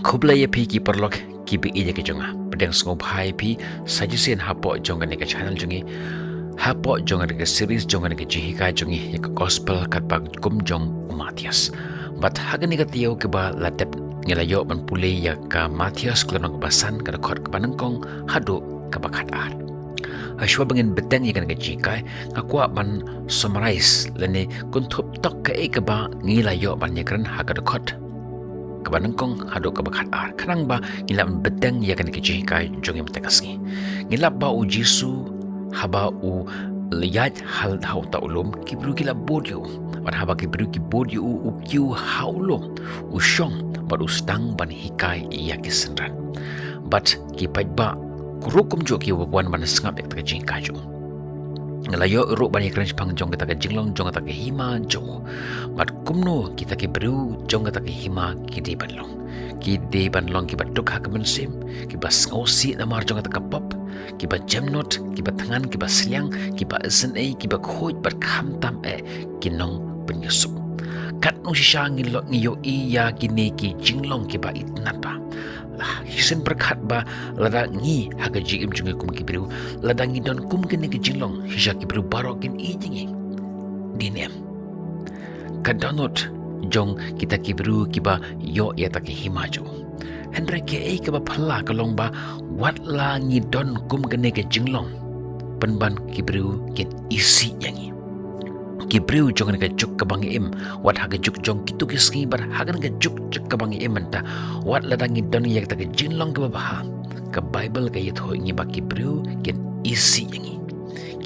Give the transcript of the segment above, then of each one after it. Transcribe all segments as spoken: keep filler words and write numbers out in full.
Khublei ïa phi ki paralok kiba ïeit ki jong nga. Pdiang sngewbha ïa phi sa shisien hapoh jong kane ka channel jong ngi, hapoh jong kane ka series jong kane ka jinghikai jong ngi ïa ka gospel katba kum jong u Mathaios. Bad ha kane ka taïew kaba la dep ngi la ïoh ban pule ïa ka Mathaios ka lynnong kaba san, ka dkhot kaba nyngkong haduh kaba khatar. Hashwa ba ngin bteng ïa kane ka jinghikai, nga kwah ban summarize lane kynthup tok kaei kaba ngi la ïoh ban ïakren ha ka dkhot kaba nyngkong haduh kaba khatar, khnang ba ngi lah ban bteng ïa kane ka jinghikai jong ngi mynta ka sngi. Ngi lap ba u Jisu haba u ïaid ha uta u lum, ki briew ki la bud ïa u. Bad haba ki briew ki bud ïa u, u kiew ha u lum, u shong bad u sdang ban hikai ïa ki synran. Bad ki paidbah ruh kumjuh ki wan ban sngap ïa kata ka jinghikai jong u. Ngi la ïoh ruh ban ïakren shaphang jong kata ka jinglong jong kata ka hima jong u. Bad kumno kita ki briew jong kata ka hima ki dei ban long. Ki dei ban long kiba duk ha ka mynsiem, kiba sngewsih namar jong kata ka pop, kiba jemnud, kiba thngan, kiba sliang, kiba isynei, kiba khuid bad khamtam eh ki nongpynïasuk. Katno shisha ngi ïohi ïa kine ki jinglong kiba itynnad ba, shisien pyrkhat ba lada ngi ha ka jingim jong ngi kum ki briew, lada ngi don kum kine ki jinglong, shisha ki briew baroh kin ïeit ïa ngi, dei ne em? Ka dohnud jong kita ki briew kiba ïoh ïa kata ka hima jong u. Hynrei kaei kaba phylla ka long ba wat la ngi don kum kane ka jinglong, pynban ki briew kin isih ïa ngi. Ki briew jong kane ka juk kaba ngi im, wat ha ka juk jong kito ki sngi bad ha kane ka juk kaba ngi im mynta, wat lada ngi don ïa kata ka jinglong kaba bha, ka Baibl ka ïathuh ïa ngi ba ki briew kin isih ïa ngi.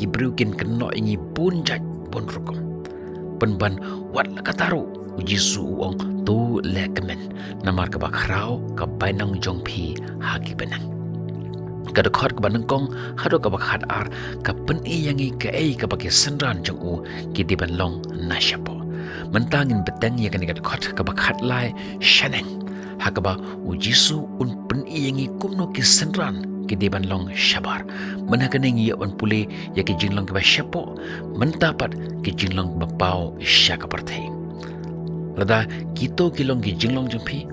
Ki briew kin kynnoh ïa ngi bun jait bun rukom. Pynban wat la katta ruh, u Jisu u ong, to leh kmen, namar kaba khraw ka bainong jong phi ha ki bneng. Ka dkhot kaba nyngkong haduh kaba khatar ka pyni ïa ngi kaei kaba ki synran jong u ki dei ban long na shapoh. Mynta ngin bteng ïa kane ka dkhot kaba khatlai shaneng, ha kaba u Jisu un pyni ïa ngi kumno ki synran ki dei ban long shabar. Mynta kane ngi ïoh ban pule ïa ki jinglong kiba shapoh, mynta pat ki jinglong ba paw sha ka pyrthei. Lada kito ki long ki jinglong jong phi,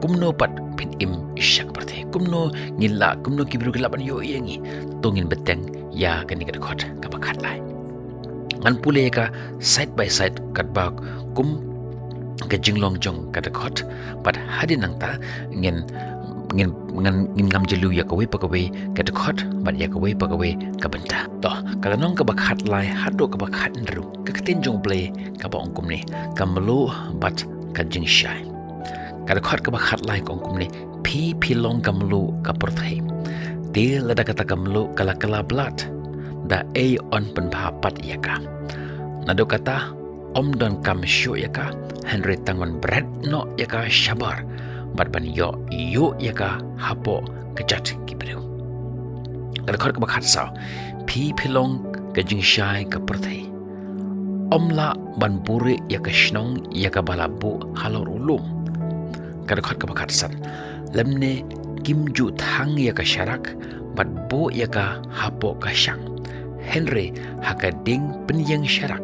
kumno pat phin im sha ka pyrthei? Kumno ngin lah, kumno ki briew ki lah ban ïohi ïa ngi? To ngin bteng ïa kane ka dkhot kaba khatlai. Ngan pule ïa ka side by side katba kum ka jinglong jong ka dkhot, bad hadien nangta ngin, ngin, ngin, ngin ngam jylliew ïa kawei pa kawei ka dkhot bad ïa kawei pa kawei ka bynta. To, ka lynnong kaba khatlai haduh kaba khathynriew, ka ktien jong U Blei kaba ong kumne: ka mluh bad ka jingshai. Ka dkhot kaba khatlai ka ong kumne: Phi phi long ka mluh ka pyrthei. Te lada kata ka mluh ka la kylla blad, da ei yn pynbha pat ïa ka? Naduh kata ym donkam shuh ïa ka, hynrei tang ban bret noh ïa ka shabar, bad ban ïoh ïuh ïa ka hapoh kjat ki briew. Ka dkhot kaba khatsaw: Phi phi long ka jingshai ka pyrthei. Ym lah ban buhrieh ïa ka shnong ïa kaba la buh halor u lum. Ka dkhot kaba khatsan: Lymne kim ju thang ïa ka sharak bad buh ïa ka hapoh ka shang, hynrei ha ka dieng pynïeng sharak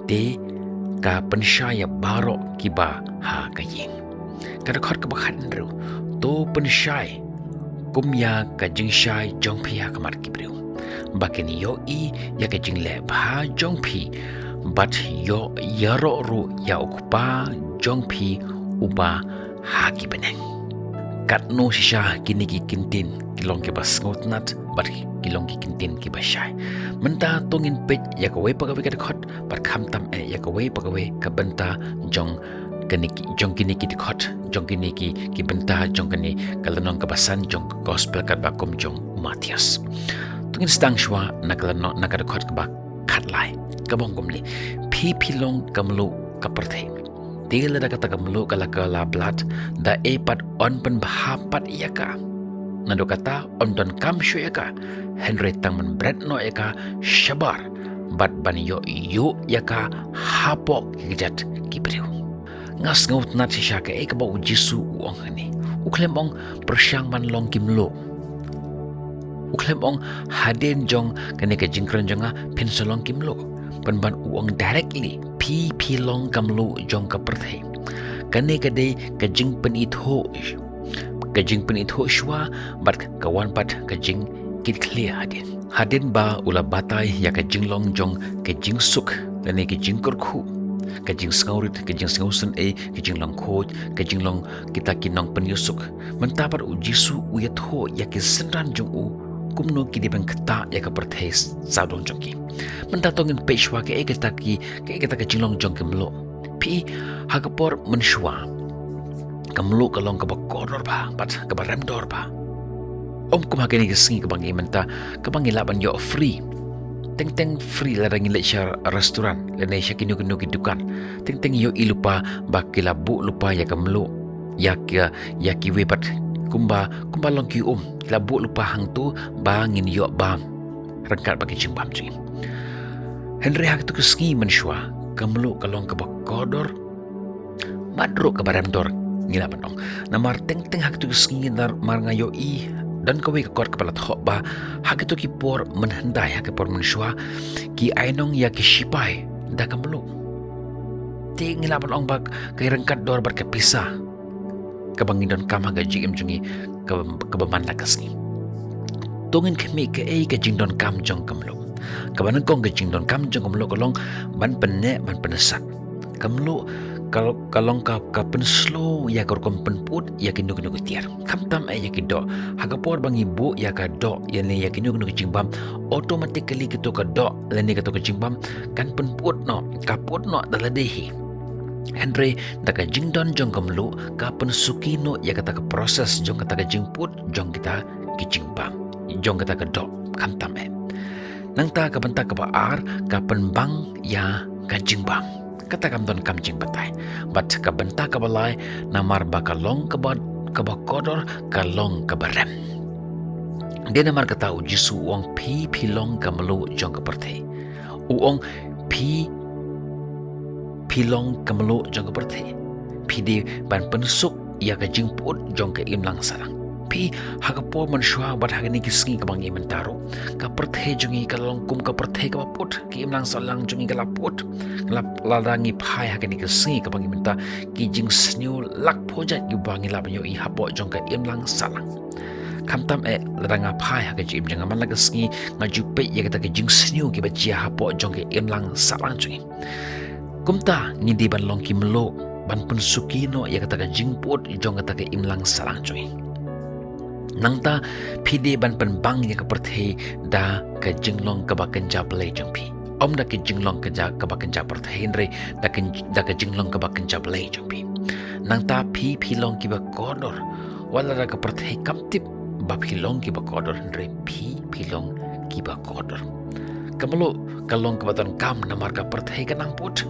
te ka pynshai ïa baroh kiba ha ka ïing. Ka dkhot kaba khathynriew: To pynshai kum ïa ka jingshai jong phi ha khmat ki briew, ba kin ïohi ïa ka jingleh bha jong phi, bad ïoh ïaroh ruh ïa U Kpa jong phi uba ha ki bneng. Katno shisha kine ki kyntien ki long kiba sngewtynnad bad ki long ki kyntien kiba shai. Mynta to ngin peit ïa kawei pa kawei ka dkhot, bad khamtam eh ïa kawei pa kawei ka bynta jong kane ki, jong kine ki dkhot, jong kine ki, ki bynta jong kane ka lynnong kaba san jong ka gospel katba kum jong u Mathaios. To ngin sdang shuwa na ka lynnong, na ka dkhot kaba khatlai, kaba ong kumne: Phi phi long ka mluh ka pyrthei. Te lada kata ka mluh ka la kylla blad, da ei pat yn pynbha pat ïa ka? Naduh kata ym donkam shuh ïa ka, hynrei tang ban bret noh ïa ka shabar, bad ban ïoh ïuh ïa ka hapoh ki kjat ki briew. Nga sngewtynnad shisha kaei kaba u Jisu u ong hangne. U khlem ong pyrshang ban long ki mluh. U khlem ong hadien jong kane ka jingkren jong nga phin sa long ki mluh. Pynban u ong directly: Phi phi long ka mluh jong ka pyrthei. Kane ka dei ka jingpynithuh ka jingpynithuh shuwa bad ka wan pat ka jingkitkhlieh hadien. Hadien ba u la batai ïa ka jinglong jong ka jingsuk lane ka jingkyrkhu, ka jingsngewrit, ka jingsngewsynei, ka jinglong khuid, ka jinglong kita ki nongpynïasuk, mynta pat u Jisu u ïathuh ïa ki synran jong u kumno ki dei ban ktah ïa ka pyrthei sawdong jong ki. Mynta to ngin peit shuwa kaei kata ki, kaei kata ka jinglong jong ki mluh. Phi, ha ka por mynshuwa ka mluh ka long kaba kordor bha bad kaba remdor bha. Ym kum ha kine ki sngi kaba ngi mynta, kaba ngi lah ban ïoh free. Teng teng free lada ngi leit sha restaurant lane sha kino kino ki dukan. Teng teng ïohi lypa ba ki la buh lypa ïa ka mluh, ïa ki, ïa kiwei pat kumba, kumba long ki um. Ki la buh lypa hangto ba ngin ïoh bam ryngkat bad ki jingbam jong ngi. Hynrei ha kito ki sngi mynshuwa ka mluh ka long kaba kordor bad ruh kaba remdor, ngi lah ban ong. Namar teng teng ha kito ki sngi namar nga ïohi don kawei ka kot kaba la thoh ba ha kito ki por mynhyndai, ha ki por mynshuwa, ki ainong ïa ki shipai da ka mluh. Te ngi lah ban ong ba ka ryngkat dor bad ka pisa kaba ngi donkam ha ka jingim jong ngi kaba, kaba man la ka sngi. To ngin khmih kaei ka jingdonkam jong ka mluh. Kaba nyngkong ka jingdonkam jong ka mluh ka long ban pynneh ban pynsah. Ka mluh ka, ka long ka, ka pynslow ïa ka rukom pynput ïa kino kino ki tiar. Khamtam eh ïa ki doh. Ha ka por ba ngi buh ïa ka doh, ïa ne ïa kino kino ki jingbam, automatically kito ka doh lane kito ka jingbam kan pynput noh, ka put noh da lade hi. Hynrei da ka jingdon jong ka mluh ka pynsuki noh ïa kata ka process jong kata ka jingput jong kita ki jingbam, jong kata ka doh, khamtam eh. Nangta ka bynta kaba ar ka pynbang ïa ka jingbam. Kata kam donkam jingbatai. Bad ka bynta kaba lai, namar ba ka long kaba, kaba kordor, ka long kaba rem. Dei namar kata u Jisu u ong phi, phi long ka mluh jong ka pyrthei. U ong phi, phi long ka mluh jong ka pyrthei. Phi dei ban pynsuk ïa ka jingput jong ka imlang sahlang. Phi, ha ka por mynshuwa bad ha kine ki sngi kaba ngi mynta ruh, ka pyrthei jong ngi ka long kum ka pyrthei kaba put, ka imlang sahlang jong ngi ka la put. Lada ngi phai ha kine ki sngi kaba ngi mynta, ki jingsniew lak phew jait kiba ngi lah ban ïohi hapoh jong ka imlang sahlang. Khamtam eh lada nga phai ha ka jingim jong nga man la ka sngi nga ju peit ïa kita ki jingsniew kiba jia hapoh jong ka imlang sahlang jong ngi. Kumta ngi dei ban long ki mluh ban pynsuki noh ïa kata ka jingput jong kata ka imlang sahlang jong ngi. Nangta phi dei ban pynbang ïa ka pyrthei da ka jinglong kaba kynja Blei jong phi. Ym da ka jinglong kynja, kaba kynja pyrthei hynrei da ka, da ka jinglong kaba kynja Blei jong phi. Nangta phi, phi long kiba kordor. Wat lada ka pyrthei kam tip ba phi long kiba kordor hynrei phi, phi long kiba kordor. Ka mluh ka long kaba donkam namar ka pyrthei ka nang put.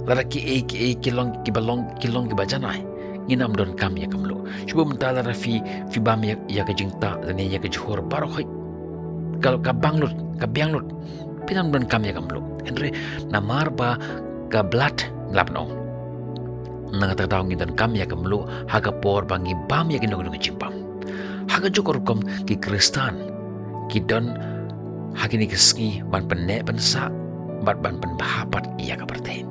Lada kiei kiei ki long kiba long, ki long kiba janai, ngin ym donkam ïa ka mluh. Shuh mynta lada phi, phi bam ïa, ïa ka jingtah lane ïa ka jhur baroh hi ka, ka bang lut, ka biang lut, phin ym donkam ïa ka mluh. Hynrei namar ba ka blood, lah ban ong, na kata ka daw ngi donkam ïa ka mluh ha ka por ba ngi bam ïa kino kino ki jingbam. Ha kajuh ka rukom ki Khristan ki don ha kine ki sngi ban pynneh pynsah bad ban pynbha pat ïa ka pyrthei.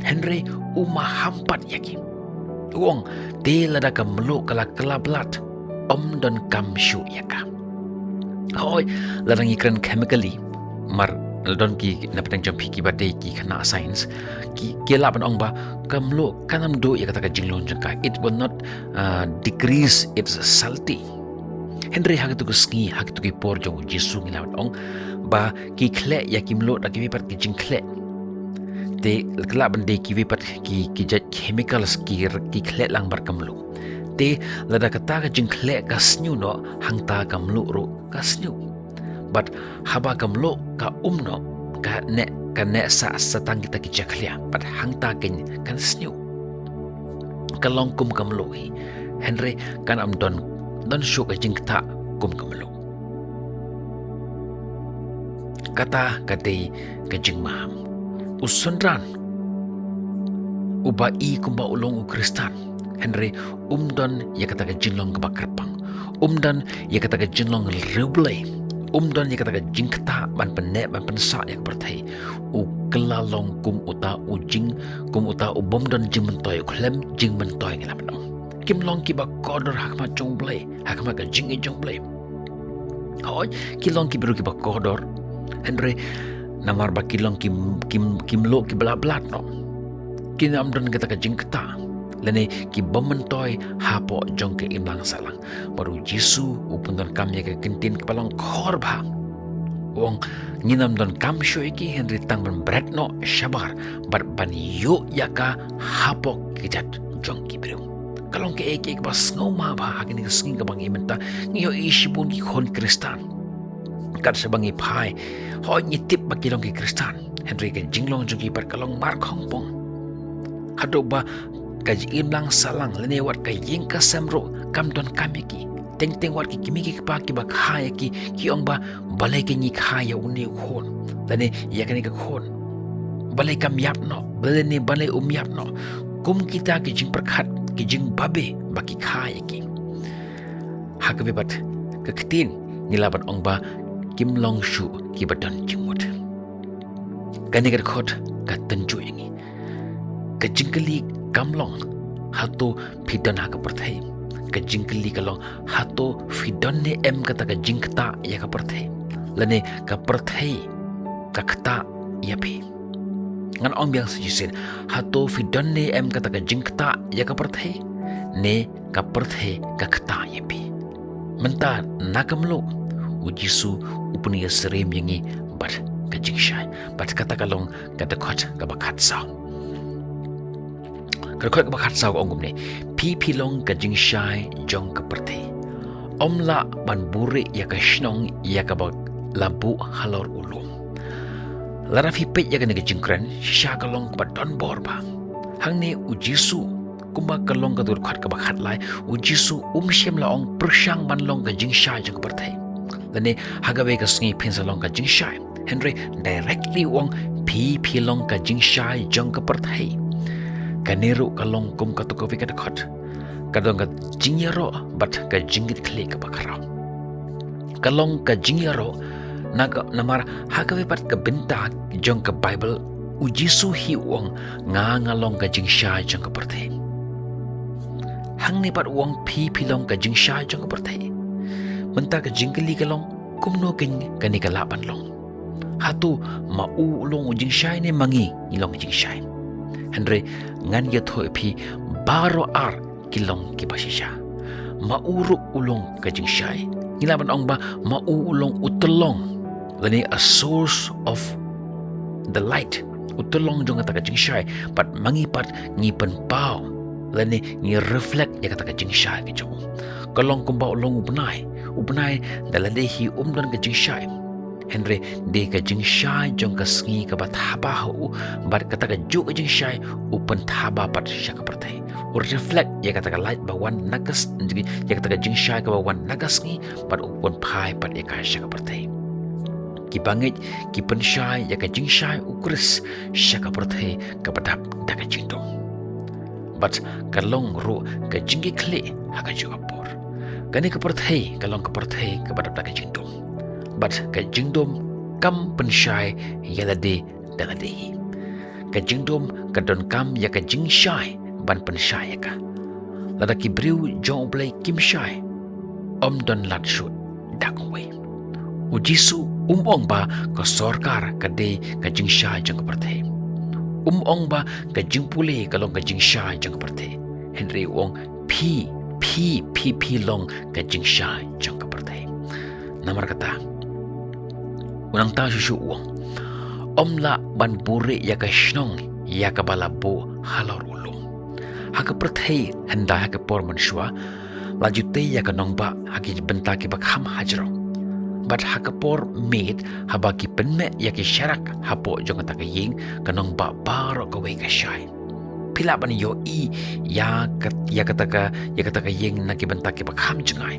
Hynrei u maham pat ïa ki. U ong, te lada ka mluh ka la kylla blood, ym donkam shuh ïa ka. Hooid, lada ngi kren chemically, mar la don ki na pdeng jong phi kiba dei ki khynnah science, ki, ki lah ban ong ba ka mluh kan ym duh ïa kata ka jinglong jong ka. It will not, uh, decrease its salty. Hynrei ha kito ki sngi, ha kito ki por jong u Jisu ngi lah ban ong ba ki khleh ïa ki mluh da kiwei pat ki jingkhleh. Te ka lah ban dei kiwei pat ki, ki jait chemicals ki, ki khleh lang bad ka mluh. Te lada kata ka jingkhleh ka sniew noh, hangta ka mluh ruh ka sniew. Bad haba ka mluh ka um noh, ka neh, ka neh sah sa tang kita ki jakhlia. Bad hangta kan, kan sniew. Ka long kum ka mluh hi. Hynrei kan ym don, don shuh ka jingktah kum ka mluh. Kata ka dei ka jingmaham. U synran uba i kumba u long u Khristan, hynrei um don ïa kata ka jinglong kaba kyrpang. Um don ïa kata ka jinglong riewblei. Um don ïa kata ka jingktah ban pynneh ban pynsah ïa ka pyrthei. U kylla long kum uta u jing, kum uta u bym don jingmyntoi, u khlem jingmyntoi ngi lah ban ong. kim long kiba kordor ha khmat jong U Blei, ha khmat ka jingïeit jong U Blei. Hooid, ki long ki briew kiba kordor, hynrei namar ba ki long ki, ki, kim long kiba la blad noh, kin ym don kata ka jingktah lane ki bym myntoi hapoh jong ka imlang sahlang. Bad U Jisu u pyndonkam ïa ka kyntien kaba long khor bha. U ong, ngin ym donkam shuh ïa ki, hynrei tang ban bret noh shabar bad ban ïoh ïa ka hapoh ki kjat jong ki briew. Ka long kaei kaei kaba sngewma bha ha kane ka sngi kaba ngi mynta, ngi ïohi shibun ki khun Khristan. Kat shaba ngi phai, hooid ngi tip ba ki long ki Khristan, hynrei ka jinglong jong ki pat ka long markhongpong. Haduh ba ka jingimlang sahlang lane wat ka ïing ka sem ruh kam donkam ïa ki. Teng teng wat ki kmie ki kpa kiba kha ïa ki, ki ong ba, balei kein ngi kha ïa une u khun lane ïa kane ka khun. Balei kam ïap noh, balei ne, balei um ïap noh. Kum kita ki jingpyrkhat, ki jingbabe ba ki kha ïa ki. Ha kawei pat ka ktien ngi lah ban ong ba kim long shuh kiba don jingmut. Kane ka dkhot ka tynjuh ïa ngi. Ka jingkylli kam long, hato phi don ha ka pyrthei. Ka jingkylli ka long, hato phi don ne em kata ka jingktah ïa ka pyrthei, lane ka pyrthei ka ktah ïa phi. Ngan ong biang sa shisien, hato phi don ne em kata ka jingktah ïa ka pyrthei, ne ka pyrthei ka ktah ïa phi. Mynta na ka mluh U Jisu u pynïasyriem ïa ngi bad ka jingshai. Bad kata ka long ka dkhot kaba khatsaw. Ka dkhot kaba khatsaw ka ong kumne, phi phi long ka jingshai jong ka pyrthei. Ym lah ban buhrieh ïa ka shnong ïa kaba la buh halor u lum. Lada phi peit ïa kane ka jingkren, shisha ka long kaba don bor bha. Hangne U Jisu, kumba ka long ka dkhot kaba khatlai, U Jisu um shym la ong pyrshang ban long ka jingshai jong ka pyrthei, lane ha kawei ka sngi phin sa long ka jingshai. Hynrei directly u ong phi phi long ka jingshai jong ka pyrthei. Kane ruh ka long kum kato kawei ka dkhot, ka don ka jingïaroh bad ka jingkitkhlieh kaba khraw. Ka long ka jingïaroh, na ka, namar ha kawei pat ka bynta jong ka Baibl, U Jisu hi u ong, nga nga long ka jingshai jong ka pyrthei. Hangne pat u ong phi phi long ka jingshai jong ka pyrthei. Mynta ka jingkylli ka long, kumno kein kane ka lah ban long? Hato ma u u long u jingshai ne ma ngi ngi long ka jingshai? Hynrei ngan ïathuh ïa phi, baroh ar ki long kiba shisha. Ma u ruh u long ka jingshai. Ngi lah ban ong ba ma u u long u tyllong, lane a source of the light, u tyllong jong kata ka jingshai. Bad ma ngi pat ngi pynpaw lane ngi reflect ïa kata ka jingshai ka jong u. Ka long kumba u long u bnai. U bnai da lade hi um don ka jingshai, hynrei dei ka jingshai jong ka sngi kaba thaba ha u, bad kata kajuh ka jingshai u pynthaba pat sha ka pyrthei. U reflect ïa kata ka light ba wan na ka s-, ïa kata ka jingshai kaba wan na ka sngi, bad u pynphai pat ïa ka sha ka pyrthei. Kiba ngeit ki pynshai ïa ka jingshai U Khrist sha ka pyrthei kaba dap da ka jingdum. Bad ka long ruh ka jingkitkhlieh ha kajuh ka por. Kane ka pyrthei ka long ka pyrthei kaba dap da ka jingdum. Bad ka jingdum kam pynshai ïa lade da lade hi. Ka jingdum ka donkam ïa ka jingshai ban pynshai ïa ka. Lada ki briew jong U Blei kim shai, ym don lad shuh da kawei. U Jisu um ong ba ka sorkar ka dei ka jingshai jong ka pyrthei. Um ong ba ka jingpule ka long ka jingshai jong ka pyrthei. Hynrei u ong phi, phi, phi, phi long ka jingshai jong ka pyrthei. Namar kata, u nangta shuh shuh u ong, ym lah ban buhrieh ïa ka shnong ïa kaba la buh halor u lum. Ha ka pyrthei hyndai ha ka por mynshuwa, la ju tei ïa ka nongbah ha ki bynta kiba kham hajrong. Bad ha ka por miet, haba ki pynmeh ïa ki sharak hapoh jong kata ka ïing, ka nongbah baroh kawei ka shai. Phi lah ban ïohi ïa ka, ïa kata ka, ïa kata ka ïing na ki bynta kiba kham jngai.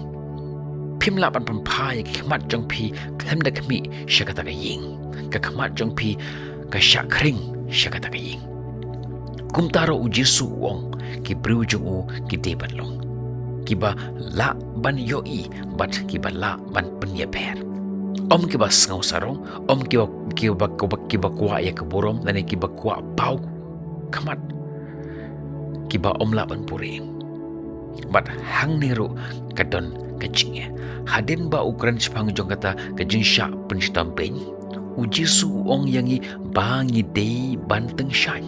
Phim lah ban pynphai ïa ki khmat jong phi khlem da khmih sha kata ka ïing. Ka khmat jong phi ka shah khring sha kata ka ïing. Kumta ruh U Jisu u ong, ki briew jong u ki dei ban long kiba lah ban ïohi bad kiba lah ban pynïapher. Ym kiba sngew sarong, ym kiba, kiba, kiba, kiba kwah ïa ka burom, lane kiba kwah paw khmat, kiba ym lah ban buhrieh. Bad hangne ruh ka don ka jingeh. Hadien ba u kren shaphang jong kata ka jingshah pynshitom bein, u Jisu u ong ïa ngi ba ngi dei ban tyngshaiñ.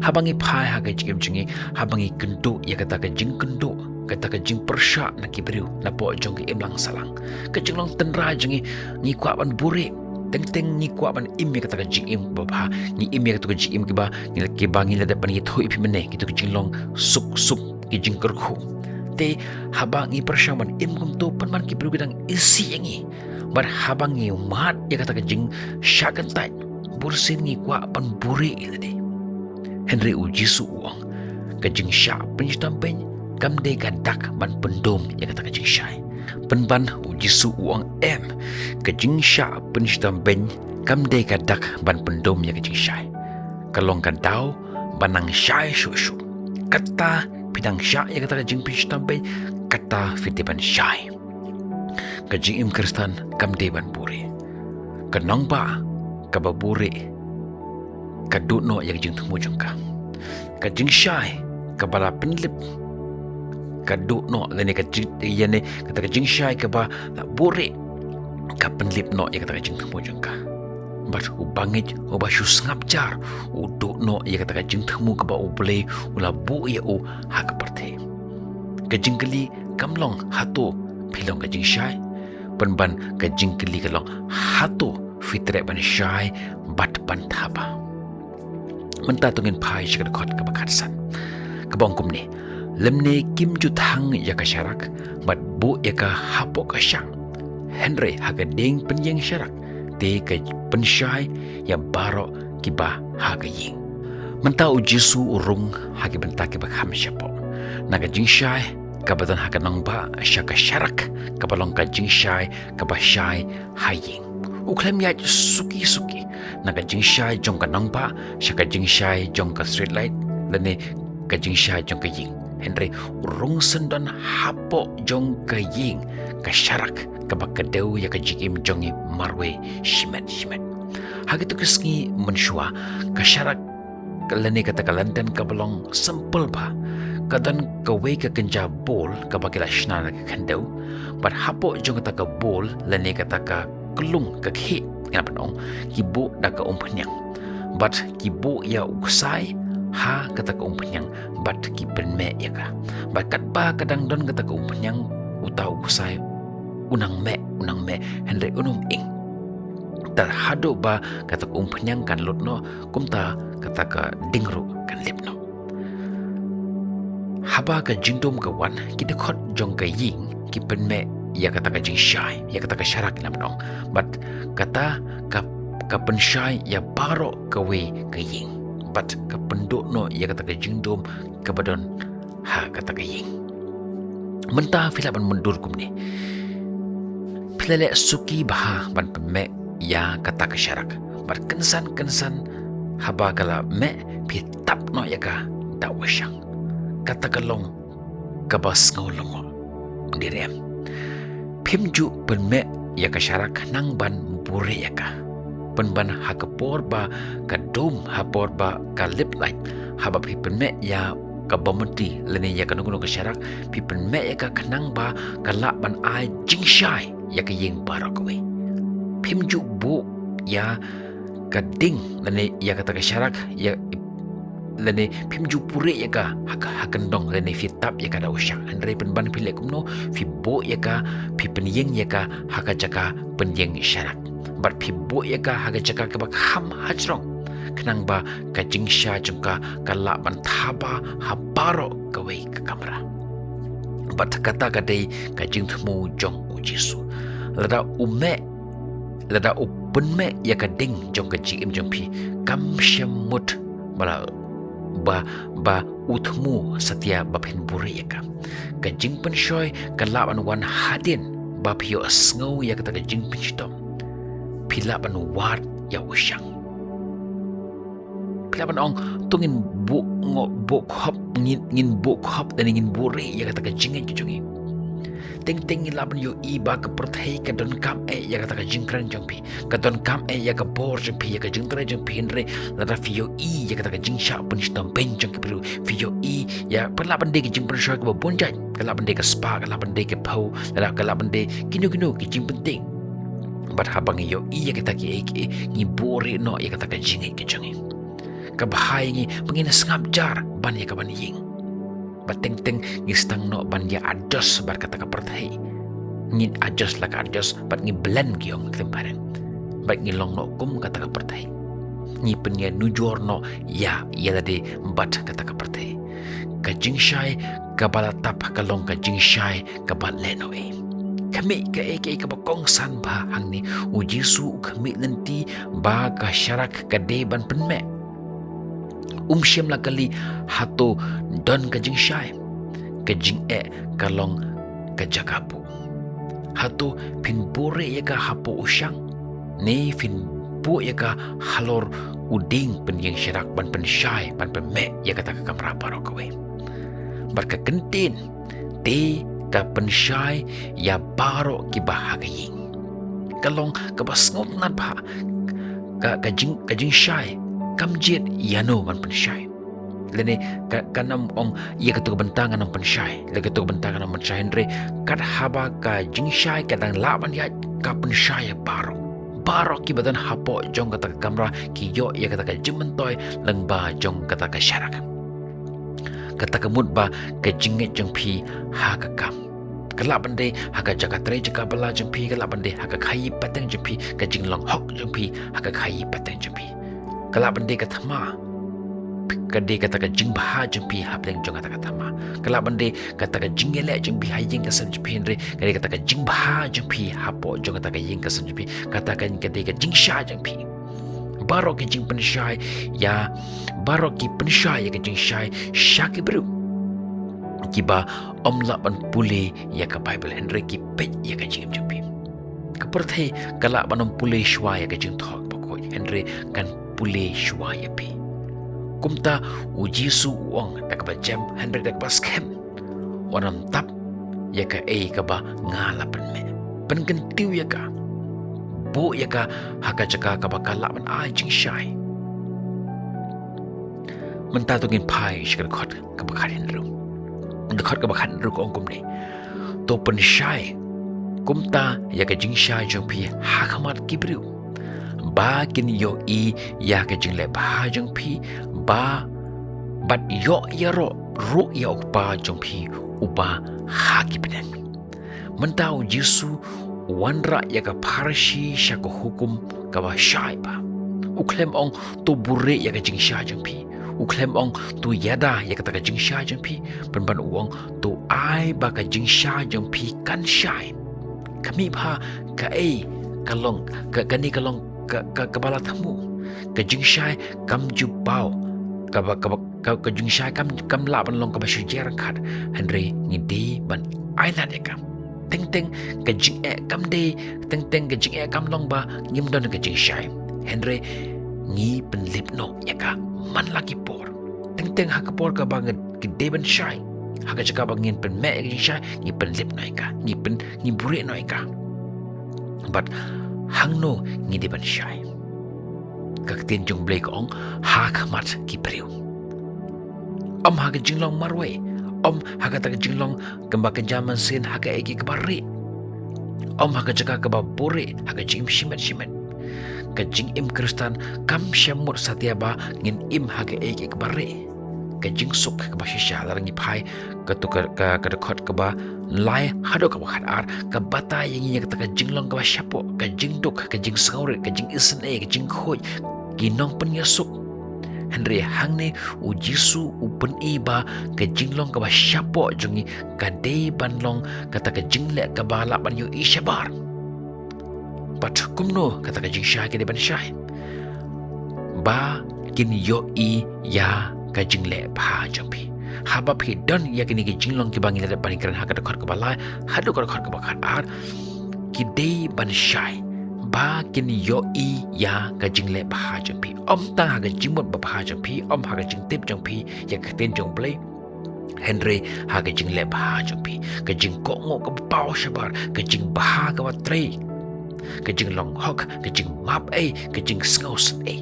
Haba ngi phai ha ka jingim jong ngi, haba ngi kynduh ïa kata ka jingkynduh, kata ka jingpyrshah na ki briew, napoh jong ka imlang sahlang, ka jinglong tynrai jong ngi, ngi kwah ban buhrieh. Teng teng ngi kwah ban im ïa kata ka jingim babha, ngi im ïa kata ka jingim kiba, ngi la, kiba ngi la dep ban ïathuh ïa phi mynne, kito ki jinglong suk suk, ki jingkyrkhu. Te haba ngi pyrshang ban im kumto, pynban ki briew ki dang isih ïa ngi. Bad haba ngi mad ïa kata ka jingshah kyntait, bunsien ngi kwah ban buhrieh ïa lade. Hynrei u Jisu u ong, ka jingshah pynshitom bein kam dei ka dak ban pyndum ïa kata ka jingshai. Pynban u Jisu u ong, em, ka jingshah pynshitom bein kam dei ka dak ban pyndum ïa ka jingshai. Ka long ka daw ban nang shai shuh shuh. Kata phi dang shah ïa kata ka jingpynshitom bein, kata phi dei ban shai. Ka jingim Khristan kam dei ban buhrieh. Ka nongbah kaba buhrieh ka duh noh ïa ka jingthmu jong ka. Ka jingshai kaba la pynlip ka duh noh, lane ka jing, ïa ne, kata ka jingshai kaba la buhrieh ka pynlip noh ïa kata ka jingthmu jong ka. Bad u bangeit uba shu sngap jar u duh noh ïa kata ka jingthmu kaba U Blei u la buh ïa u ha ka pyrthei. Ka jingkylli kam long hato phi long ka jingshai. Pynban ka jingkylli ka long hato phi treh ban shai bad ban thaba. Mynta to ngin phai sha ka dkhot kaba khatsan, kaba ong kumne: Lymne kim ju thang ïa ka sharak bad buh ïa ka hapoh ka shang, hynrei ha ka dieng pynïeng sharak te ka pynshai ïa baroh kiba ha ka ïing. Mynta u Jisu u rung ha ki bynta kiba kham shapoh. Na ka jingshai kaba don ha ka nongbah sha ka sharak kaba long ka jingshai kaba shai ha ïing. U khlem ïaid suki suki na ka jingshai jong ka nongbah sha ka jingshai jong ka street light lane ka jingshai jong ka ïing. Hynrei u rung syndon hapoh jong ka ïing, ka sharak kaba kdew ïa ka jingim jong ngi marwei shimet shimet. Ha kito ki sngi mynshuwa, ka sharak lane kata ka lynti kaba long simple bha, ka don kawei ka kynja bol kaba ki la shna da ka khyndew. Bad hapoh jong kata ka bol lane kata ka klung, ka khih, ngan ong, ki buh da ka umphniang. Bad ki buh ïa u ksai ha kata ka umphniang bad ki pynmeh ïa ka. Bad katba ka dang don kata ka umphniang, uta u ksai u nang meh, u nang meh, hynrei um ing. Te haduh ba kata ka umphniang kan lut noh, kumta kata ka ding ruh kan lip noh. Haba ka jingdum ka wan, ki dkhot jong ka ïing ki pynmeh ïa kata ka jingshai, ïa kata ka sharak, ngan ong. Bad kata ka, ka pynshai ïa baroh kawei ka ïing. Bad ka pynduh noh ïa kata ka jingdum kaba don ha kata ka ïing. Mynta phi lah ban myndur kumne: Phi la leh suki bha ban pynmeh ïa kata ka sharak. Bad kynsan kynsan haba ka la meh, phi tap noh ïa ka da u shang. Kata ka long kaba sngew lyngngoh, dei em? Phim ju pynmeh ïa ka sharak khnang ban buhrieh ïa ka. Pynban ha ka por ba ka dum, ha por ba ka lip light, haba phi pynmeh ïa ka mombati lane ïa kano kano ka sharak, phi pynmeh ïa ka khnang ba ka lah ban ai jingshai ïa ka ïing baroh kawei. Phim ju buh ïa ka ding lane ïa kata ka sharak, ïa, lane phim ju buhrieh ïa ka ha ka, ha kyndong, lane phi tap ïa ka da u shang. Hynrei pynban phi leh kumno? Phi buh ïa ka, phi pynïeng ïa ka ha ka jaka pynïeng sharak. Bad phi buh ïa ka ha ka jaka kaba kham hajrong, khnang ba ka jingshai jong ka ka lah ban thaba ha baroh kawei ka kamra. Bad kata ka dei ka jingthmu jong u Jisu. Lada u meh, lada u pynmeh ïa ka ding jong ka jingim jong phi, kam shym mut ba la, ba, ba u thmu satia ba phin buhrieh ïa ka. Ka jingpynshoi ka lah ban wan hadien ba phi ïohsngew ïa kata ka jingpynshitom. Phi lah ban wad ïa u shang. Phi lah ban ong, to ngin buh, ngo, buh khop, ngin, ngin buh khop, lane ngin buhrieh ïa kata ka jingngeit ka jong ngi. Teng teng ngi lah ban ïohi ba ka pyrthei ka donkam eh ïa kata ka jingkren jong phi, ka donkam eh ïa ka bor jong phi, ïa ka jingtrei jong phi, hynrei lada phi ïohi ïa kata ka jingshah pynshitom beiñ jong ki briew, phi ïohi ïa, ka lah ban dei ka jingpynshoi kaba bun jait, ka lah ban dei ka spah, ka lah ban dei ka phew, ka lah, ka lah ban dei kino kino ki jingpynting. Bad haba ngi ïohi ïa kita kiei kiei, ngi buhrieh noh ïa kata ka jingngeit ka jong ngi. Ka bha ïa ngi ba ngin sngap jar ban ïa kaban ïeng. Bad teng teng ngi sdang noh ban ïa adjust bad kata ka pyrthei. Ngin adjust la ka adjust bad ngi blend, ki ong khlem phareng. Bad ngi long noh kum kata ka pyrthei. Ngi pynïanujor noh ïa, ïa lade bad kata ka pyrthei. Ka jingshai kaba la tap ka long ka jingshai kaba lehnohei. Khmih kaei kaei kaba kongsan bha hangne. U Jisu u khmih lynti ba ka sharak ka dei ban pynmeh. Um shym la kylli, hato don ka jingshai? Ka jingeh ka long ka jaka buh. Hato phin buhrieh ïa ka hapoh u shang, ne phin buh ïa ka halor u dieng pynïeng sharak ban pynshai, ban pynmeh ïa kata ka kamra baroh kawei? Bad ka kyntien, te ka pynshai ïa baroh kiba ha ka ïing. Ka long kaba sngewtynnat bha. Ka, ka jing, ka jingshai kam jied ïano ban pynshai. Lane ka, kan ym ong ïa kato ka bynta ngan ym pynshai, ïa kato ka bynta ngan ym pynshai, hynrei kat haba ka jingshai ka dang lah ban ïaid, ka pynshai ïa baroh. Baroh kiba don hapoh jong kata ka kamra ki ïoh ïa kata ka jingmyntoi lyngba jong kata ka sharak. Kata ka mut ba ka jingngeit jong phi ha ka kam, ka lah ban dei ha ka jaka trei jaka bylla jong phi, ka lah ban dei ha ka khaïi pateng jong phi, ka jinglong hok jong phi ha ka khaïi pateng jong phi. Ka lah ban dei ka thma, ka dei kata ka jingbha jong phi hapdeng jong kata ka thma. Ka lah ban dei kata ka jingïaleh jong phi ha ïing ka sem jong phi, hynrei ka dei kata ka jingbha jong phi hapoh jong kata ka ïing ka sem jong phi. Kata ka, ka dei ka jingshai jong phi. Baroh ki jingpynshai ïa, baroh ki pynshai ïa ka jingshai sha ki briew kiba ym lah ban pule ïa ka Baibl, hynrei ki peit ïa ka jingim jong phi. Ka pyrthei ka lah ban ym pule shuwa ïa ka jingthoh bakhuid, hynrei kan pule shuwa ïa phi. Kumta u Jisu u ong da kaba jem hynrei da kaba skhem, wat nym tap ïa kaei kaba nga la pynmeh. Pynkyntiew ïa ka, buh ïa ka ha ka jaka kaba ka lah ban ai jingshai. Mynta to ngin phai sha ka dkhot kaba khathynriew. Dkhot kaba khathynriew ka ong kumne: To pynshai kumta ïa ka jingshai jong phi ha khmat ki briew, ba kin ïohi ïa ka jingleh bha jong phi, ba bad ïoh ïaroh ruh ïa u Kpa jong phi uba ha ki bneng. Mynta u Jisu u wanrah ïa ka pharshi sha ka hukum kaba shai bha. U khlem ong to buhrieh ïa ka jingshai jong phi. U khlem ong to ïada ïa kata ka jingshai jong phi. Pynban u ong to ai ba ka jingshai jong phi kan shai. Khmih bha kaei ka long, ka, kane ka long ka, ka, kaba la thmu. Ka jingshai kam ju paw, kaba, kaba, ka, ka jingshai kam, kam lah ban long kaba shu jia ryngkat, hynrei ngi dei ban ai lad ïa ka. Teng teng ka jingeh kam dei, teng teng ka jingeh kam long ba ngim don ka jingshai, hynrei ngi pynlip noh ïa ka man la ki por. Teng teng ha ka por kaba ngi, ngi dei ban shai, ha ka jaka ba ngin pynmeh ïa ka jingshai, ngi pynlip noh ïa ka, ngi pyn, ngi buhrieh noh ïa ka. Bad hangno ngi dei ban shai? Ka ktien jong U Blei ka ong, ha khmat ki briew. Ym ha ka jinglong marwei, ym ha kata ka jinglong kaba kynja mynsiem ha kaei kaei kaba rieh. Ym ha ka jaka kaba buhrieh, ha ka jingim shimet shimet. Ka jingim Khristan kam shym mut satia ba ngin im ha kaei kaei kaba rieh. Ka jingsuk kaba shisha, lada ngi phai kato ka, ka, ka dkhot kaba lai haduh kaba khatar, ka batai ïa ngi ïa kata ka jinglong kaba shapoh, ka jingduk, ka jingsngewrit, ka jingisynei, ka jingkhuid, ki nongpynïasuk. Hynrei hangne u Jisu u pyni ba ka jinglong kaba shapoh jong ngi ka dei ban long kata ka jingleh kaba lah ban ïohi shabar. Bad kumno kata ka jingshai ka dei ban shai? Ba kin ïohi ïa ka jingleh bha jong phi. Haba phi don ïa kine ki jinglong kiba ngi la dep ban kren ha ka dkhot kaba lai haduh ka dkhot kaba khatar, ki dei ban shai ba kin ïohi ïa ka jingleh bha jong phi. Ym tang ha ka jingmut babha jong phi, ym ha ka jingtip jong phi ïa ka ktien jong U Blei, Hynrei ha ka jingleh bha jong phi, ka jingkohnguh kaba paw shabar, ka jingbha kaba trei, ka jinglong hok, ka jingmap ei, ka jingsngew sngewsih ei.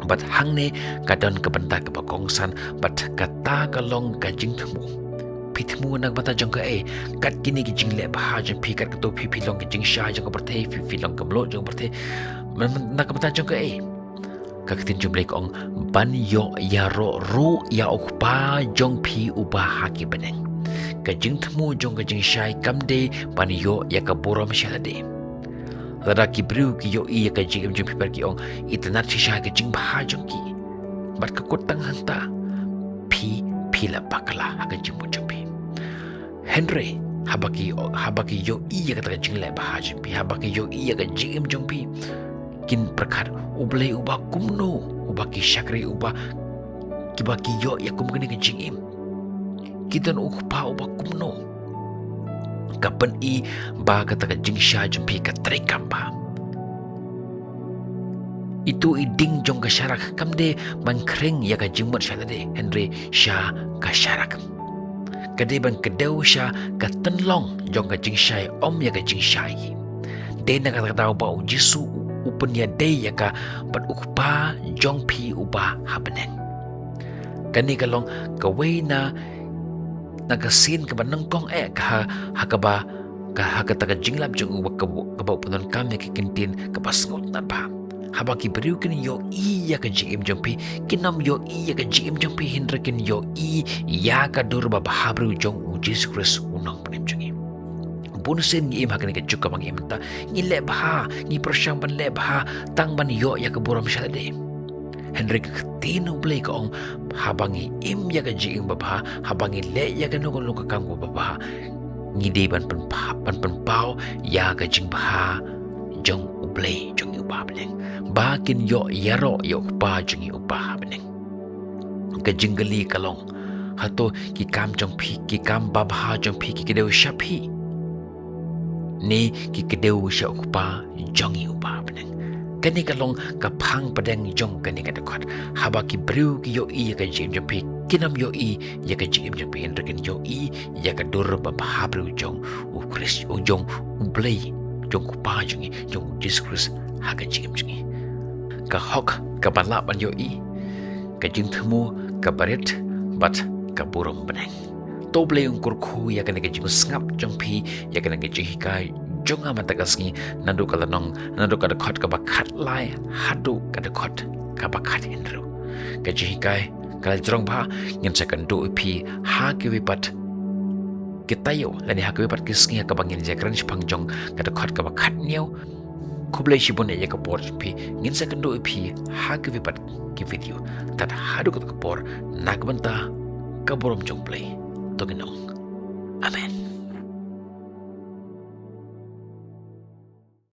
Bad hangne ka don ka bynta kaba kongsan, bad kata ka long ka jingthmu. Phi thmu na ka bynta jong kaei? Kat kine ki jingleh bha jong phi, kat kato phi, phi long ka jingshai jong ka pyrthei, phi, phi long ka mluh jong ka pyrthei. Na ka bynta jong kaei? Ka ktien jong U Blei ka ong, ban ïoh ïaroh ruh ïa u kpa jong phi uba ha ki bneng. Ka jingthmu jong ka jingshai kam dei ban ïoh ïa ka burom sha lade. Lada ki briew ki ïohi ïa ka jingim jong phi bad ki ong, itynnad shisha ka jingbha jong ki, bad ka kut tang hangta, phi, phi la bakla ha ka jingmut jong phi. Hynrei haba ki, haba ki ïohi ïa kata ka jingleh bha jong phi, haba ki ïohi ïa ka jingim jong phi, kin pyrkhat, U Blei uba kumno, uba ki shakri, uba, kiba ki ïoh ïa kum kane ka jingim. Ki don u kpa uba kumno. Ka pyni ba kata ka jingshai jong phi ka treikam bha. Itu i ding jong ka sharak kam dei ban khring ïa ka jingmut sha lade, hynrei sha ka sharak. Ka dei ban kdew sha ka tynlong jong ka jingshai, ym ïa ka jingshai. Dei na kata ka daw ba U Jisu u pynïadei ïa ka bad u Kpa jong phi uba ha bneng. Kane ka long kawei na, na ka sien kaba nyngkong eh ka ha, ha kaba, ka ha kata ka jinglap jong u kaba, kaba u pyndonkam ïa ka ktien kaba sngewtynnad bha. Haba ki briew kin ïohi ïa ka jingim jong phi, kin ym ïohi ïa ka jingim jong phi hynrei kin ïohi ïa ka dur babha briew jong U Jisu Khrist U Nongpynim jong ngi. Bun sien ngi im ha kane ka juk kaba ngi im mynta, ngi leh bha, ngi pyrshang ban leh bha tang ban ïoh ïa ka burom sha lade. Hynrei ka ktien U Blei ka ong, haba ngi im ïa ka jingim babha, haba ngi leh ïa kano kano ka kam kaba bha, ngi dei ban pynpa-, ban pynpaw ïa ka jingbha jong U Blei jong ngi uba ha bneng, ba kin ïoh ïaroh ïa U Kpa jong ngi uba ha bneng. Ka jingkylli ka long, hato ki kam jong phi, ki kam babha jong phi ki kdew sha phi, ne ki kdew sha U Kpa jong ngi uba ha bneng? Kane ka long ka phang pdeng jong kane ka dkhot. Haba ki briew ki ïohi ïa ka jingim jong phi, kin ym ïohi ïa ka jingim jong phi hynrei kin ïohi ïa ka dur babha briew jong U Khrist, u jong U Blei, jong U Kpa jong ngi, jong U Jisu Khrist ha ka jingim jong ngi. Ka hok kaba lah ban ïohi, ka jingthmu kaba rit bad ka burom bneng. To U Blei un kyrkhu ïa kane ka jingsngap jong phi ïa kane ka jinghikai jong nga mynta ka sngi, naduh ka lynnong, naduh ka dkhot kaba khatlai haduh ka dkhot kaba khathynriew. Ka jinghikai ka la jrong bha, ngin sa kynduh ïa phi ha kiwei pat ki taïew lane ha kiwei pat ki sngi ha kaba ngin ïakren shaphang jong ka dkhot kaba khathynñiew. Khublei shibun ïa ka por jong phi, ngin sa kynduh ïa phi ha kiwei pat ki video. Tad haduh kata ka por, na ka bynta ka burom jong U Blei, to ngin ong, Amen.